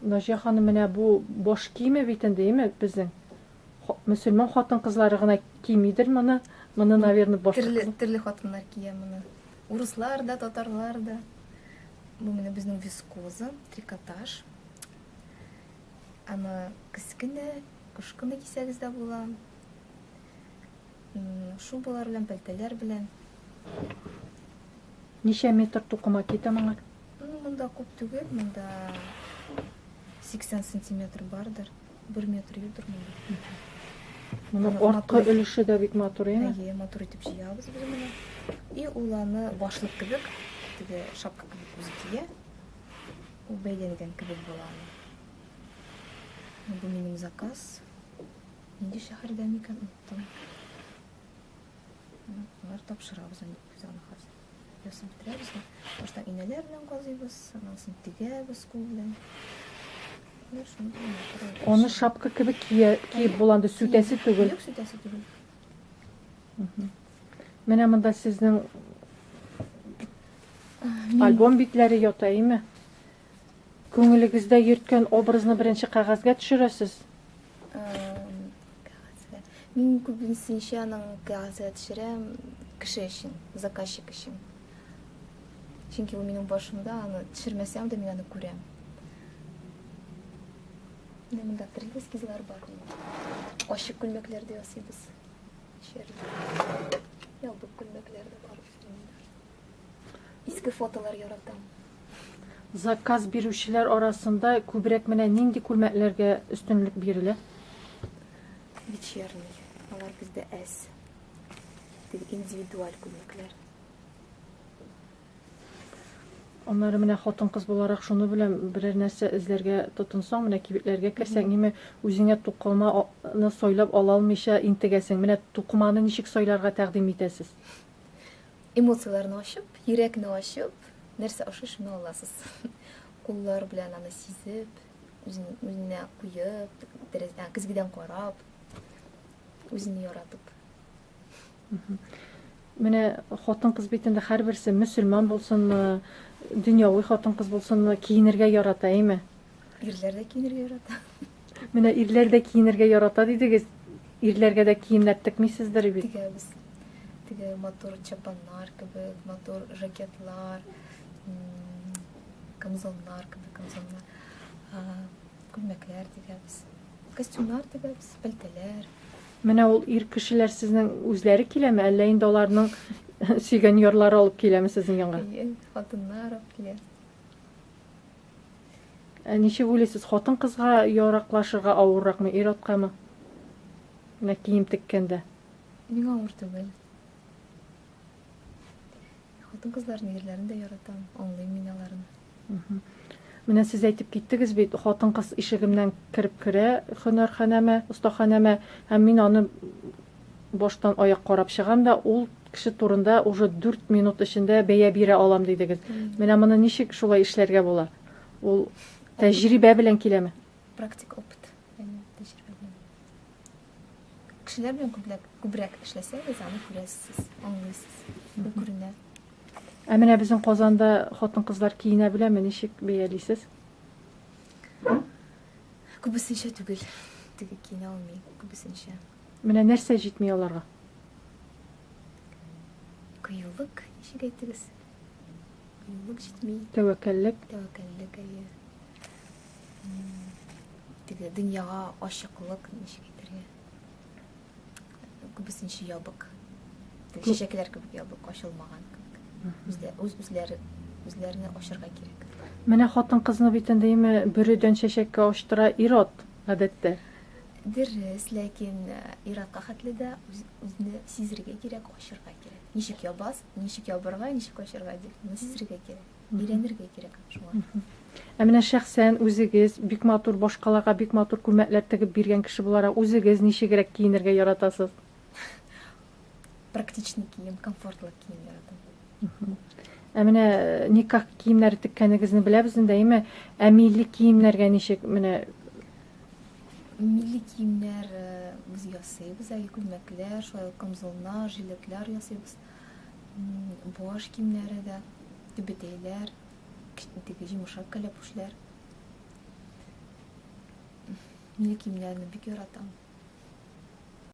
Наҗия ханым, менә бу баш киеме бит инде, әйме, безнең мөселман хатын-кызлары гына кимидер моны. Моны, наверное, башка Төрле, төрле хатыннар кия моны. Урыслар да, татарлар да. Бу менә безнең вискоза, трикотаж. Аны кечкенә, кыш көне кисәгез дә була. Шубалар белән, пәлтәләр белән. Ничә метр тукыма китә моңа? Ну, монда күп түгел, монда 80 сантиметр бардыр. 1 метр юктыр монда. Моның арткы өлеше дә бик матур, әйме? Әйе, матур итеп җыябыз без моны. И ул аны башлык кебек, теге шапка кебек үзе кия. Ул бәйләнгән кебек була аны. Бу минем заказ. Нинди шәһәрдә микән, оныттым. Алар тапшырабыз инде без аны хәзер. Ясап бетерәбез дә. Башта инәләр белән казыйбыз, аннан соң тегәбез кул белән. Аны шапка кебек кия, киеп була инде, сүтәсе түгел. Юк, сүтәсе түгел. Менә монда сезнең альбом битләре ята, име? Күңелегездә йөрткән образны беренче кәгазьгә төшерәсез. Кәгазьгә. Мин күбесенчә аның кәгазьгә төшерәм кеше өчен, заказчик өчен. Чөнки ул минем башымда, аны төшермәсәм дә мин аны күрәм. Менә монда төрле эскизлар бар. Ачык күлмәкләр дә ясыйбыз. Чәрдә. Ябык күлмәкләр дә бар безнең монда. Иске фотолар яратам. Заказ бирүчеләр арасында күбрәк менә нинди күлмәкләргә өстенлек бирелә? Вечерний. Алар бездә әз. Теге индивидуаль күлмәкләр. Аннары менә хатын-кыз буларак шуны беләм, берәр нәрсә эзләргә тотынсаң, менә кибетләргә керсәң, ниме үзеңә тукыманы сайлап ала алмыйча интегәсең. Менә тукыманы ничек сайларга тәкъдим итәсез? Эмоцияләрне ачып, йөрәкне ачып, нәрсә ошый, шуны аласыз. Куллар белән аны сизеп, үзен, үзенә куеп, тәрәзәдән, көзгедән карап, үзен яратып. Менә хатын-кыз бит инде һәрберсе мөселман булсынмы, дөньяви хатын-кыз булсынмы, киенергә ярата, әйме? Ирләр дә киенергә ярата. Менә ирләр дә киенергә ярата дидегез. Ирләргә дә киемнәр текмисездер бит? Тегәбез. Теге матур чапаннар кебек, матур жакетлар, камзоллар кебек камзоллар, күлмәкләр тегәбез. Костюмнар тегәбез, пәлтәләр. Менә ул ир кешеләр сезнең үзләре киләме, әллә инде аларның сөйгән ярлары алып киләме сезнең янга? Әйе, хатыннар алып килә. Ә ничек уйлыйсыз, хатын-кызга яраклашырга авырракмы, ир-аткамы? Менә кием теккәндә. Миңа авыр түгел. Хатын-кызларны, ирләрне дә яратам, аңлыйм мин аларны. Менә сез әйтеп киттегез бит, хатын-кыз ишегемнән кереп керә һөнәрханәмә, остаханәмә, һәм мин аны баштан аяк карап чыгам да, ул кеше турында уже 4 минут эчендә бәя бирә алам дидегез. Менә моны ничек шулай эшләргә була? Ул тәҗрибә белән киләме? Практик опыт, әйе, тәҗрибә белән. Кешеләр белән күбрәк, күбрәк эшләсәгез, аны күрәсез, аңлыйсыз. Ул күренә. Ә менә безнең Казанда хатын-кызлар киенә беләме, ничек бәялисез? Күбесенчә түгел. Теге киенә алмый, күбесенчә. Менә нәрсә җитми аларга? Кыюлык, ничек әйтегез? Кыюлык җитми. Тәвәккәллек. Тәвәккәллек, әйе. Теге дөньяга ачыклык, ничек әйтергә? Күбесенчә ябык. Теге чәчәкләр кебек ябык, ачылмаган кебек. Үзләр, үз үзләре, үзләрне ачырга кирәк. Менә хатын-кызны бит инде име бөредән чәчәккә ачтыра ир-ат, гадәттә. Дөрес, ләкин ир-атка хәтле дә үз, үзне сизергә кирәк, ачырга кирәк. Ничек ябас, ничек ябырга, ничек ачырга дип, моны сизергә кирәк. Өйрәнергә кирәк шуңа. Ә менә шәхсән үзегез бик матур, башкаларга бик матур күлмәкләр тегеп биргән кеше буларак, үзегез ничегрәк киенергә яратасыз? Практичный кием, комфортлы кием яратам. Ә менә никах киемнәре теккәнегезне беләбез инде, әйеме? Ә милли киемнәргә ничек менә Милли киемнәр без ясыйбыз, әйе, күлмәкләр, шулай ук камзоллар, жилетлар ясыйбыз. Баш киемнәре дә, түбәтәйләр, теге йомшак кәләпүшләр. Милли киемнәрне бик яратам.